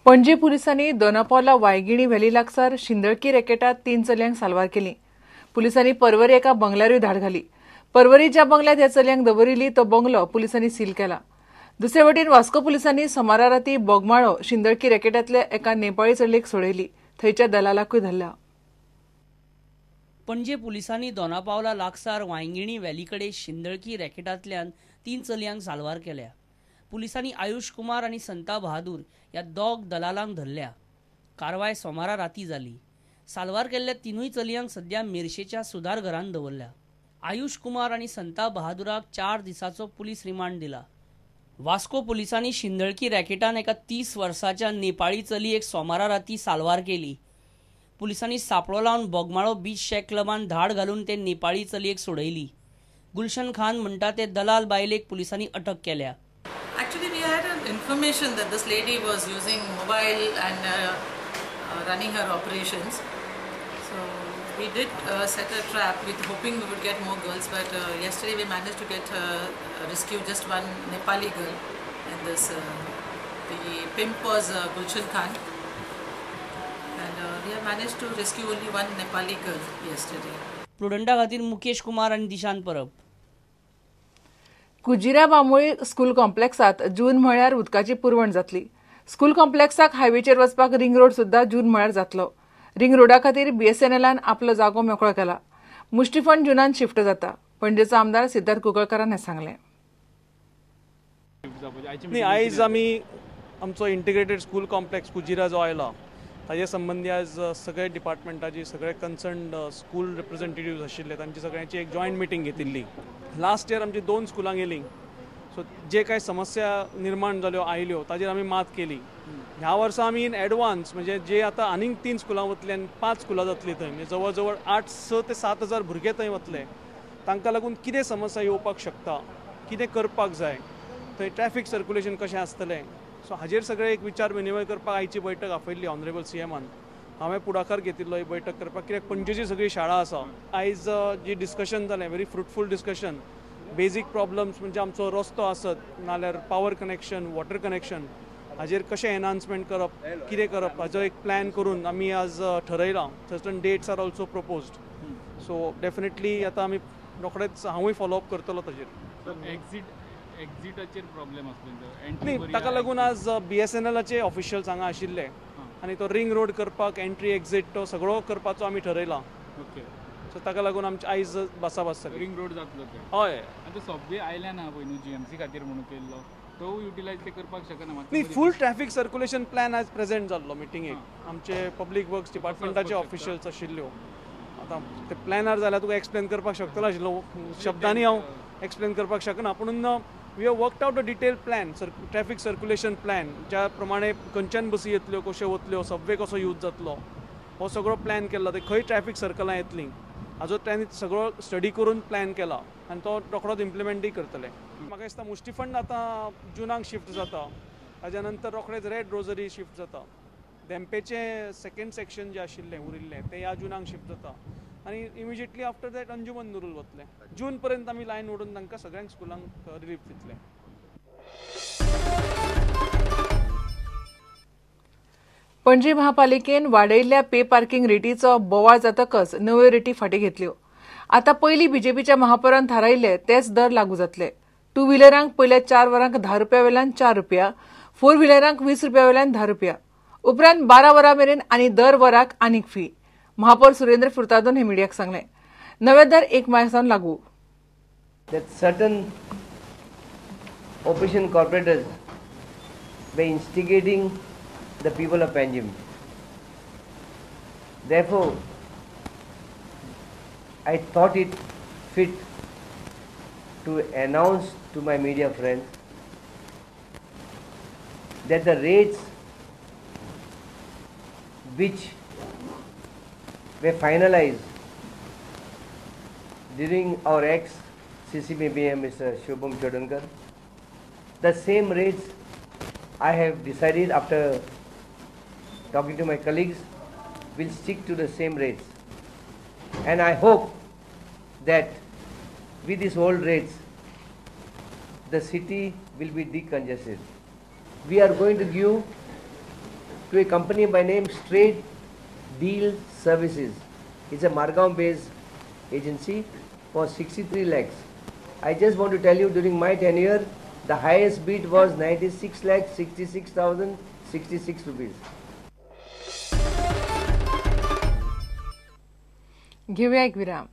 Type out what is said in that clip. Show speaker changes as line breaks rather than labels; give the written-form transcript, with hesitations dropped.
पणजी पुलिसांनी दोनापावला वायगिणी व्हॅली लागसार शिंदळकी रॅकेटात 3 चलयांक साल्वार केली. पुलिसांनी परवरी एका बंगल्यारूय धाड घाली. परवरी ज्या बंगल्यात ह्या चलयांक दवरिल्ली तो बंगलो पुलिसांनी सील केला. दुसरे वटेन वास्को पुलिसांनी सोमारा राती बोगमाळो शिंदळकी रॅकेटांतल्या एका नेपाळी चलयेक सोडयली. थंयच्या दलालाकूय धरला.
पणजे पुलिसांनी दोनापावला लागसार वायंगिणी व्हॅली कडेन शिंदळकी रॅकेटांतल्यान 3 चलयांक साल्वार केल्या. पुलिसांनी आयुष कुमार आनी संता बहादूर ह्या 2 दलालांक धरल्या. कारवाय सोमारा राती जाली. साल्वार केल्ल्या 3 चलयांक सध्या मेरशेच्या सुधार घरांत दवरल्या. आयुष कुमार आनी संता बहादुराक 4 दिसांचो पुलीस रिमांड दिला. वास्को पुलिसांनी शिंदळकी रॅकेटान एका 30 वर्साच्या नेपाळी चलयेक सोमारा राती साल्वार केली. पुलिसांनी सापळो लावन बोगमाळो बीच शॅक क्लबान धाड घालून ते नेपाळी चलयेक सोडयली. गुलशन खान म्हणटा ते दलाल बायलेक पुलिसांनी अटक केल्या.
Actually, we had an information that this lady was using mobile and running her operations. So we did set a trap with hoping we would get more girls, but yesterday we managed to get rescue just one Nepali girl, and this the pimp was Gulshan Khan, and we have managed to rescue only one Nepali girl yesterday.
प्रुडंटा खातीर मुकेश कुमार आनी दिशांत परब.
Kujira Bambolim school कॉम्प्लेक्सात जून म्हळ्यार उदकाची पुरवण जातली. School कॉम्प्लेक्साक हायवेचेर वचपाक ring road सुद्दां जून म्हळ्यार जातलो. रिंग रोडा खातीर बीएसएनएलान आपलो जागो मेकळो केला. मुष्टीफंड जुनान शिफ्ट जाता. पणजेचो आमदार सिद्धार्थ कुंकळकारान हें सांगलें.
न्ही, आयज आमी आमचो इंटिग्रेटेड स्कूल कॉम्प्लेक्स कुजिरा जो आयला ताजे संबंदी आज सगळे डिपार्टमेंटाची सगळे कन्सर्न स्कूल रिप्रेझेंटेटिव्ह आशिल्ले तांची सगळ्यांची एक जॉयंट मिटींग घेतिल्ली. लास्ट इयर आमची 2 स्कुलां गेली. सो जे कांय समस्या निर्माण जाल्यो आयल्यो ताजेर आमी मात केली. ह्या वर्सा आमी इन एडवान्स म्हणजे जे आतां आनीक 3 स्कुलां वतली आनी 5 स्कुलां जातली थंय, म्हणजे जवळ जवळ 8 ते 7 हजार भुरगे थंय वतले. तांकां लागून कितें समस्या येवपाक शकता, कितें करपाक जाय, थंय ट्रॅफिक सर्क्युलेशन कशें आसतलें, सो हाजेर सगळे एक विचार विनिमय करपाक आयची बैठक आपयल्ली ऑनरेबल सीएमान. हांवें पुढाकार घेतिल्लो ही बैठक करपाक, कित्याक पणजेची सगळी शाळा आसा. आयज जी डिस्कशन जालें very fruitful discussion. Basic problems म्हणजे आमचो रस्तो आसत नाल्यार पावर कनेक्शन, वॉटर कनेक्शन हाजेर कशें एनहान्समेंट करप, कितें करप हाजो एक प्लॅन करून आमी आज ठरयलां. Certain dates are also proposed. So definitely आतां आमी रोखडेच हांवूय फॉलोअप करतलो ताजेर.
एक्झिटाचेर प्रॉब्लेम आसलो
न्ही, ताका लागून आज बीएसएनएलाचे ऑफिशियल्स हांगा आशिल्ले आनी तो रिंग रोड करपाक एंट्री एक्झिट तो सगळो करपाचो आमी ठरयला.
ओके,
सो ताका लागून आमचे आयज भासाभास जाली.
रिंग रोड जातलो ते?
हय.
आनी तो सबवे आयल्या ना पळय न्हू जीएमसी खातीर म्हणून केल्लो, तो युटिलायज ते करपाक शकना.
न्ही, फूल ट्रॅफिक सर्क्युलेशन प्लॅन आज प्रेझेंट जाल्लो मिटिंगेक. आमचे पब्लीक वर्क्स डिपार्टमेंटाचे ऑफिशियल्स आशिल्ल्यो. आतां ते प्लॅनार जाल्यार तुका एक्सप्लेन करपाक शकतलो आशिल्लो, शब्दांनी हांव एक्सप्लेन करपाक शकना, पूण we have worked out a detail plan, traffic circulation plan, ज्या प्रमाणे खंयच्यान बसी येतल्यो, कश्यो वतल्यो, सबवे कसो यूज जातलो, हो सगळो प्लॅन केल्लो. ते खंय ट्रॅफिक सर्कलां येतलीं हाजो तांणी सगळो स्टडी करून प्लॅन केला आनी तो रोखडोच इम्प्लिमेंटूय करतले. म्हाका दिसता मुष्टीफंड आतां जुनाक शिफ्ट जाता, ताज्या नंतर रोखडेच रेड रोजरी शिफ्ट जाता. धेंपेचें सेकेंड सेक्शन जें आशिल्लें उरिल्लें तें ह्या जुनाक शिफ्ट जाता आनी immediately after that Anjuman Nurul वतलें. जून पर्यंत आमी लायन ओडून तांकां सगळ्यांक स्कुलांक रिलीफ दितले.
पणजी महापालिकेन वाडयल्ल्या पे पार्किंग रेटीचो बोवाळ जातकच नव्यो रेटी फाटीं घेतल्यो. आतां पयलीं बीजेपीच्या महापौरान थारायिल्ले तेच दर लागू जातले. टू व्हिलरांक पयल्या 4 वरांक 10 रुपया वेल्यान 4 रुपया, फोर व्हिलरांक 20 रुपया वेल्यान 10 रुपया, उपरांत 12 वरां मेरेन आनी दर वराक आनीक फी. महापौर सुरेंद्र फुर्तादोन हे मिडियाक सांगलें. नवे दर 1 मार्च सावन लागू.
That certain opposition corporators were instigating the people of Panjim. Therefore, I thought it fit to announce to my media friends that the rates which were finalized during our ex-CCBM Mr. Shubham Chodankar, the same rates I have decided after talking to my colleagues will stick to the same rates. And I hope that with these old rates, the city will be decongested. We are going to give to a company by name Straight Deal Services. It's a Margao based agency for 63 lakhs. I just want to tell you, during my tenure, the highest bid was 96,66,066 rupees.
घेऊया एक विराम.